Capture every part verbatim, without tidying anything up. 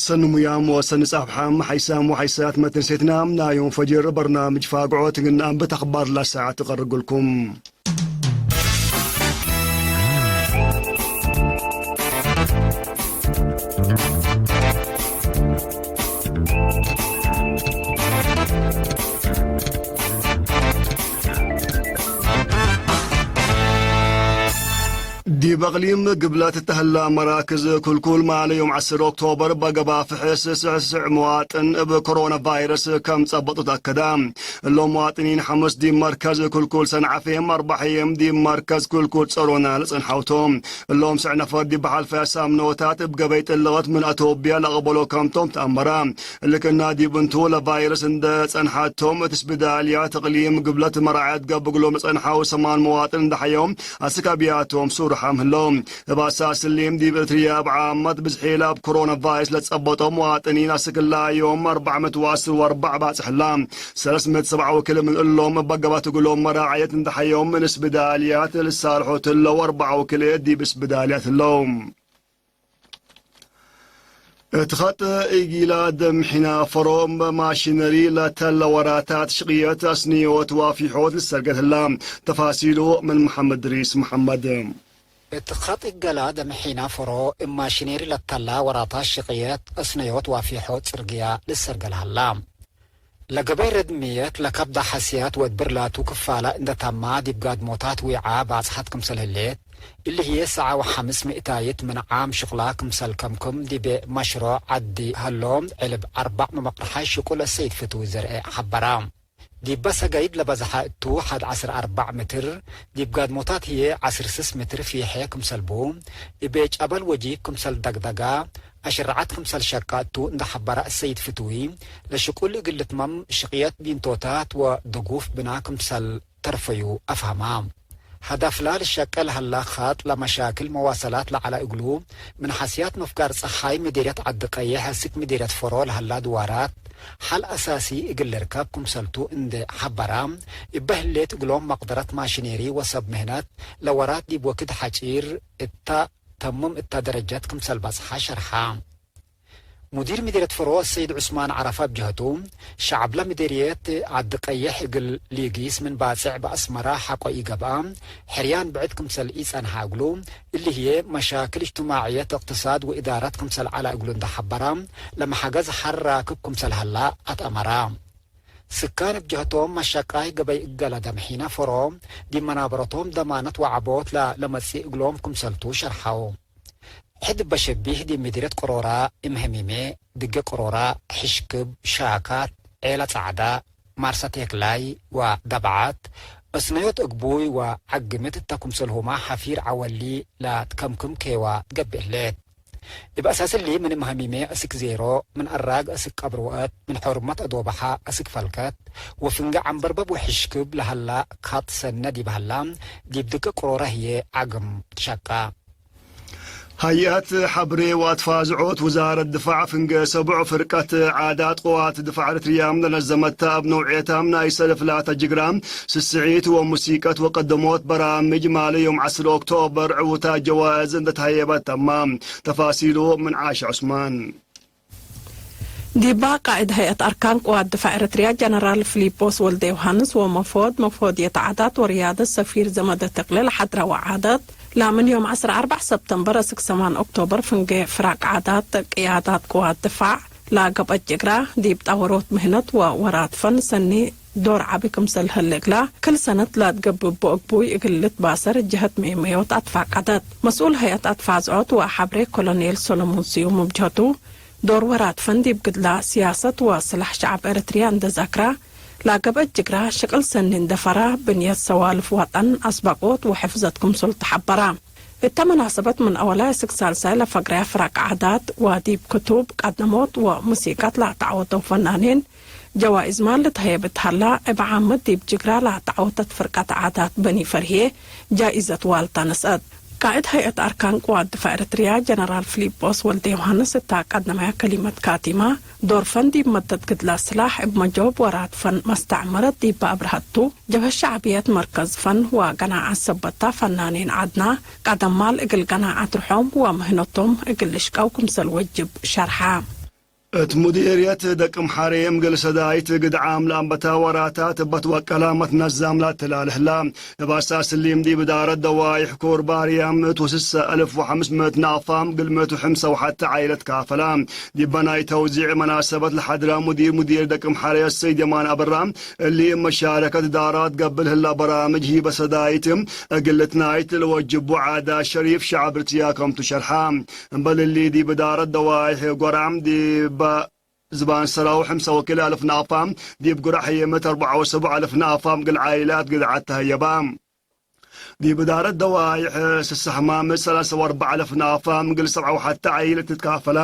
ሰኒ ሙያም ወሰኒ ጻፍሓም፣ ሓይሳም ወሓይሳት መትንሴትና፣ ናይ ዮም ፈጅር በርናምጅ ፋግዖት እግል ነአንብት አኽባር ለሳዐት እቀርግልኩም። ዲብ አቅሊም ግብለት እተ ህላ መራክዝ፣ ክልኩል ማለ ዮም ዐስር ኦክቶበር በገባ ፍሕስ ስዕስዕ መዋጥን እብ ኮሮና ቫይረስ ከም ጸበጡ ተአከዳ። እሎም መዋጥኒን ሐሙስ ዲብ መርከዝ ክልኩል ሰንዓፌም፣ አርበዕ ህዬም ዲብ መርከዝ ክልኩል ጸሮና ለጸንሐው ቶም። እሎም ስዕ ነፈር ዲብ ሐልፈ ሳምኖታት እብ ገበይ ጥልቀት ምን አቶብያ ለአቅበሎ ከምቶም ተአመረ። እሊ ክና ዲብ እንቱ ለቫይረስ እንደ ጸንሐቶም እት ስብዳልያት እቅሊም ግብለት መራዐየት ገብእ እግሎም ለጸንሐው ሰማን መዋጥን እንደ ሐየው አስክ አብያቶም ሱሩሓም ህለው። እብ አሳስ እሊም ዲብ ኤርትርያ እብ ዓመት ብዝሒ ለእብ ኮሮና ቫይረስ ለጸበጦ መዋጥኒን አስክ እላ ዮም አርበዕ ምእት ወዐስር ወአርበዕ ባጽሕ ህላ። ሰለስ ምእት ሰብዓ ወክልኤ ምን እሎም እበ ገባት እግሎም መራዐየት እንደ ሐየው ምን ስብዳልያት ልሳልሖ ትለው አርበዕ ወክልኤ ዲብ ስብዳልያት ህለው። እት ኸጥ ኢጊላ ደምሒና ፈሮ እምበ ማሽነሪ ለተለ ወራታት ሽቅየት አስንዮት ዋፊሖት ልሰርገት ህላ። ተፋሲሉ ምን መሐመድ እድሪስ መሐመድ። እት ኸጥ ኢገላ ደምሒና ፈሮ እብ ማሽነሪ ለተላ ወራታት ሽቅየት አስንዮት ዋፊሖት ጽርግያ ልሰርገ ለሀላ። ለገበይ ረድምየት ለከብዳ ሐስያት ወእት ብርላቱ ክፋላ እንደ ታማ ዲብ ጋድሞታት ዊዓ ባጽሐት ክምሰል ህሌት፣ እሊ ህዬ ሰዓ ወሐምስ ምእታይት ምን ዓም ሽቅላ ክምሰል ከምክም ዲብ መሽሮዕ ዐዲ ሀሎ ዕልብ አርበዕ መመቅርሓይ ሽቁል አሰይድ ፍትዊ ዘርኤ ሐበራ። ዲበ ሰገይድ ለበዝሐ እቱ ሐድ ዐስር አርበዕ ምትር፣ ዲብ ጋድሞታት ህዬ ዐስር ስስ ምትር ፊሐ ክምሰል ቡ፣ እቤ ጨበል ወጂብ ክምሰል ደግደጋ፣ አሽረዐት ክምሰል ሸቃ እቱ እንደ ሐበረ አሰይድ ፍትዊ፣ ለሽቁል እግል ልትመም ሽቅየት ቢንቶታት ወድጉፍ ብና ክምሰል ተርፈዩ አፍሀማ። ሀዳፍላ ልሸቄ ለሀላ ኻጥ ለመሻክል መዋሰላት ለዐለ እግሉ፣ ምን ሐስያት ምፍጋር ጸሓይ ምዴርየት ዐዲ ቀይሕ አስክ ምዴርየት ፈሮ ለሀላ ድዋራት ሐል አሳሲ እግል ልርከብ ክምሰልቱ እንዴ ሐበራ፣ እበ ህሌት እግሎም መቅደረት ማሽኔሪ ወሰብ ምህነት ለወራት ዲብ ወክድ ሐጪር እተ ተምም እተ ደረጀት ክምሰል በጽሐ ሸርሐ። ሙዲር ምዴርየት ፈሮ ሰይድ ዑስማን ዐረፋ እብ ጀህቱ፣ ሸዐብለ ምዴርየት ዐዲ ቀይሕ እግል ሊጊስ ምን ባጽዕ በአስመራ ሐቆ ኢገብአ፣ ሕርያን ብዕድ ክምሰል ኢጸንሐ እግሉ፣ እሊ ህዬ መሻክል እጅትማዕየት፣ እቅትሳድ ወእዳረት ክምሰል ዐለ እግሉ እንደ ሐበረ፣ ለመሐገዝ ሐር ራክብ ክምሰል ሀላ አትአመረ። ስካን እብ ጀህቶም፣ መሸቃይ ገበይ እገለ ደምሒነ ፈሮ፣ ዲብ መናበረቶም ደማነት ወዐቦት ለለመጽእ እግሎም ክምሰልቱ ሸርሐው። ሕድ እበ ሸቢህ ዲብ ምዲርየት ቅሮራ፣ እም ህሚሜ፣ ድጌ ቅሮራ፣ ሕሽክብ፣ ሻካት፣ ዔለ ጸዕዳ፣ ማርሰ ቴክላይ ወደብዓት፣ እስነዮት እግቡይ ወዐግምት እተ ክምሰልሁመ ሐፊር ዐወሊ ለትከምክም ኬዋ ትገብእ ህሌት። እብ አሳስ እሊ፣ ምን እም ሀሚሜ አስክ ዜሮ፣ ምን አራግ አስክ ቀብር ወአት፣ ምን ሖርመት አዶበሐ አስክ ፈልከት፣ ወፍንጌ ዐንበርበብ ወሕሽክብ ለሀላ ካጥ ሰነ ዲብ ሀላ፣ ዲብ ድቂ ቅሮረ ህዬ ዐግም ትሸቃ። ሀይአት ሐብሬ ወአትፋዝዖት ውዛረት ድፋዕ ፍንጌ ሰቡዕ ፍርቀት ዓዳት ቅዋት ድፋዕ ኤረትርያም ለነዘመተ እብ ነውዕየታም ናይ ሰልፍ ላተ ጅግራ ስስዒት ወሙሲቀት ወቀደሞት በራምጅ ማለ ዮም ዐስር ኦክቶበር ዕዉታት ጀዋይዝ እንዴ ተሀየበት ተማ። ተፋሲሉ ምን ዓሻ ዑስማን። ዲባ ቃእድ ሀይአት አርካን ቅዋት ድፋዕ ኤረትርያ ጀነራል ፍሊጶስ ወልደዮሃንስ ወመፎድ መፎድየት ዓዳት ወርያደት ሰፊር ዘመደ ተክለ ለሐድረወ ዓዳት፣ ላምን ዮም ዐስር አርበዕ ሰብተምበር እስክ ሰማን ኦክቶበር ፍንጌ ፍራቅ ዓዳት ቅያዳት ቅዋት ድፋዕ ለገብአት ጅግራ ዲብ ጣወሮት ምህነት ወወራት ፈን ሰኒ ዶር ዐቢ ክምሰል ህለ እግላ፣ ክል ሰነት ለአትገብቦ እግቡይ እግል ልትባሰር ጀህት ምእመዮት አትፋቀደት። መስኡል ሀይአት አትፋዝዖት ወሐብሬ ኮሎኔል ሶሎሞን ስዩም እብ ጀህቱ፣ ዶር ወራት ፈን ዲብ ግድላ፣ ሲያሰት ወስላሕ ሸዐብ ኤረትርያ እንዴ ዛክራ፣ ለገብአት ጅግራ ሽቅል ሰኒ እንዴ ፈራ፣ ብንየት ሰዋልፍ ወጠን አስበቆት ወሕፍዘት ክምሰል ተሐበራ። እተ መናሰበት ምን አወላይ እስክ ሳልሳይ ለፈግረያ ፍራቅ ዓዳት ወዲብ ክቱብ፣ ቀደሞት ወሙሲቀት ለአተዐወተው ፈናኒን ጀዋይዝ ማል ልትሀየብ እት ሀላ፣ እብ ዓምት ዲብ ጅግራ ለአተዐወተት ፍርቀት ዓዳት በኒ ፈርህዬ ጃኢዘት ዋልታ ነስአት። ቃእድ ሀይአት አርካን ቅዋት ድፋዕ ኤረትርያ ጀነራል ፍሊጶስ ወልደዮሃንስ እተ ቀደመያ ከሊመት ካቲማ፣ ዶር ፈን ዲብ መደት ግድላ ስላሕ እብ መጆብ ወራት ፈን መስተዕምረት ዲበ አብርሀቱ፣ ጀብሀት ሸዕብየት መርከዝ ፈን ወገናዐት ሰበታ ፈናኒን ዐድና፣ ቀደም ማል እግል ገናዐት ርሖም ወምህነቶም እግል ልሽቀው ክምሰል ወጅብ ሸርሐ። እት ሙዲርየት ደቅምሐሬ እግል ሰዳይት ግድዓም ለአንበታ ወራታት እበ ትወቀላ መትነዛም ላትላልህላ። እብ አሳስ እሊም ዲብ እዳረት ደዋይሕ ኮር ባርያም እት ወስሰ አልፍ ወሐምስ ምእት ናፋም እግል ምእት ወሐምሳ ወሐተ ዓይለት ካፈላ። ዲበ ናይ ተውዚዕ መናሰበት ለሐድራ ሙዲር ሙዲር ደቅምሐሬ ሰይድ የማን አበራ፣ እሊ መሻረከት እዳራት ገብእ ለህላ በራምጅ ሂበ ሰዳይት እግል ልትናይት ለወጅቡ ዓዳ ሸሪፍ ሸዐብ እርትርያ ከምቱ ሸርሐ። እምበል እሊ ዲብ እዳረት ደዋይሕ ጎራም ዲብ ዝባን ሰራው ሕምሰ ወክልኤ አልፍ ናፋም፣ ዲብ ጉራሕ ህዬ ምእት አርበዓ ወሰቡዕ አልፍ ናፋም እግል ዓይላት ግድዓት ተሀየባ። ዲብ እዳረት ደዋይሕ ስሰሕማም ሰላሰ ወአርበዕ አልፍ ናፋም እግል ሰብዓ ወሐተ ዓይለት ትትካፈላ።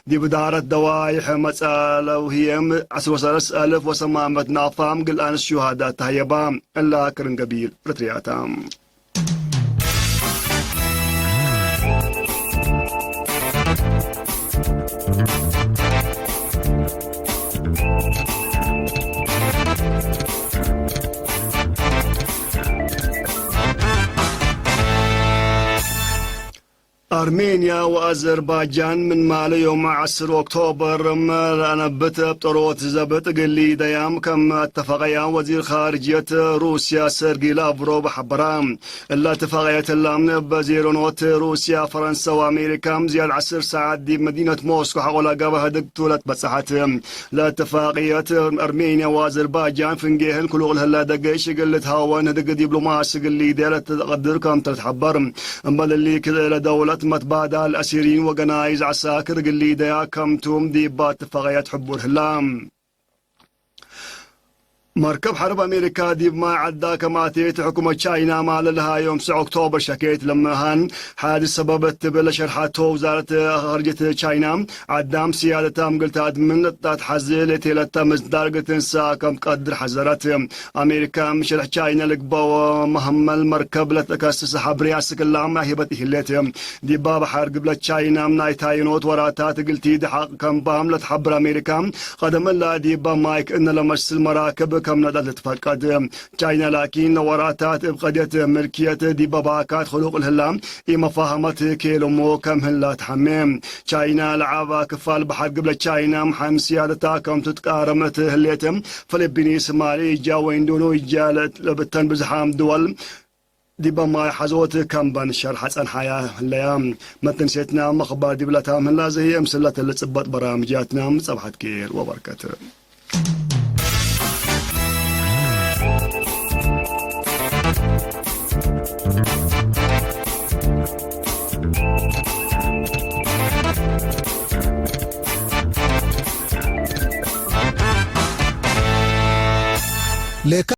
ዲብ እዳረት ደዋይሕ መጻለው ህዬ ዐስር ወሰለስ አልፍ ወሰማመት ናፋም እግል አንስ ሹሃዳት ተሀየባ። እላ ክርን ገቢል እርትርያታ። አርሜንያ ወአዘርባጃን ምን ማለ ዮም ዐስር ኦክቶበር ለአነብት አብጠሮት ዘብጥ እግል ሊደያም ከም አተፈቀያ ወዚር ካርጅየት ሩስያ ሰርጊ ላቭሮቭ ሐበራ። እለ እትፋቅየት እለ፣ እበ ዜሮኖት ሩስያ፣ ፈረንሰ ወአሜሪካ፣ ዝያድ ዐስር ሳዐት ዲብ መዲነት ሞስኮ ሐቆ ለገብአ ህድግ ቱ ለትበጸሐት። ለእትፋቅየት፣ አርሜንያ ወአዘርባጃን ፍንጌህን ክሉቅ ለህለ ደገሽ እግል ልትሃወን ህድግ ዲብሎማሲ እግል ሊዴ ለትቀድር ከምተ ልትሐበር። እምበል እሊ፣ ክልኤ ለደውለት መትባዳል አሲሪን ወገናይዝ ዐሳክር እግል ሊደያ ከምቱም ዲባ እትፋቅየት ሕቡር ህላ። መርከብ ሐርብ አሜሪካ ዲብ ማይ ዐዳ ከማቴት፣ ሕኩመት ቻይና ማለ ለሀ ዮም ሰዕ ኦክቶበር ሸኬት ለመሃን ሓድስ ሰበበት ትብል ለሸርሐቶ ውዛረት ኻርጅየት ቻይና፣ ዐዳም ስያደታም እግል ተአድምን ለትትሐዜ ለቴለተ ምስዳር እግል ትንሰአ ከም ትቀድር ሐዘረት። አሜሪካ፣ ምሸርሕ ቻይና ልግበኦ መሀመል መርከብ ለትከስስ ሐብሬ አስክ እላም ሂበት ኢህሌት። ዲባ በሐር ግብለት ቻይና ናይ ታይኖት ወራታት እግል ቲዲ ሐቅ ከም በህም ለትሐብር አሜሪካ፣ ቀደም እላ ዲበ ማይ ክእነ ለመስል መራክብ ከም ነደት ልትፈቀድ። ቻይና ላኪን ለወራታት እብ ቀድየት ምልክየት ዲበ ባካት ክሉቅ ለህላ ኢመፋሀመት ኬለሞ ከም ህላ ተሐሜ። ቻይና ለዐባ ክፋል በሐር ግብለ ቻይና ምሐን ስያደታ ከም ትትቃረም እት ህሌት፣ ፊሊፒንስ፣ ማሌዥያ ወኢንዶኔዥያ ለብተን ብዝሓም ድወል ዲበ ማይ ሐዞት ከም በን ሸርሐ ጸንሐያ ህለያ። መትንሴትና መክባር ዲብለታ ምህላ ዘህየ ምስለት ለጽበጥ በራምጃትና ጸብሐት ኬር ወበርከት። ሌከ